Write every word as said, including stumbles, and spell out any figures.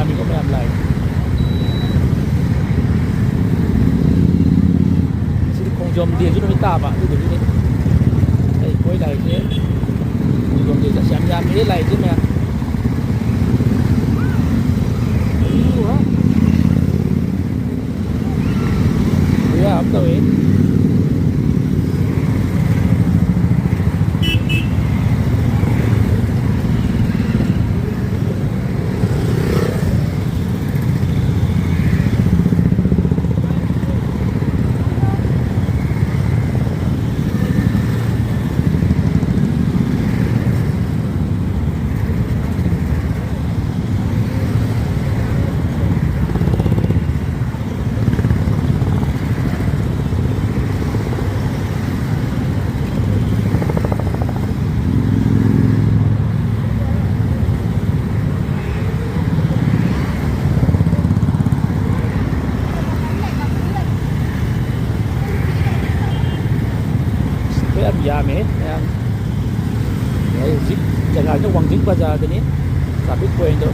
ꯃꯤꯀꯣ ꯃꯌꯥꯝ ꯂꯥꯛꯏ꯫ ꯉꯁꯤꯗꯤ ꯈꯣꯡꯖꯣꯝ ꯗꯦꯁꯨ ꯅꯨꯃꯤꯠ ꯇꯥꯕ, ꯑꯗꯨꯗꯨꯒꯤꯅꯤ ꯑꯩ ꯀꯣꯏ ꯂꯥꯛꯏꯁꯦ꯫ ꯈꯣꯡꯖꯣꯝ ꯗꯦꯁꯦ ꯑꯁ ꯌꯥꯝ ꯌꯥꯝꯃꯤꯍꯦ ꯂꯥꯛꯏꯁꯦ ꯃꯌꯥꯝ꯫ ꯈꯨꯌꯥꯝ ꯑꯃ ꯇꯧꯏ꯫ ꯌꯥꯝ ꯌꯥꯝꯃꯦ ꯃꯌꯥꯝ꯫ ꯑꯩ ꯍꯧꯖꯤꯛ ꯖꯒꯥꯁꯦ ꯋꯥꯡꯖꯤꯡ ꯕꯖꯥꯔꯗꯅꯤ, traffic pointꯗꯣ꯫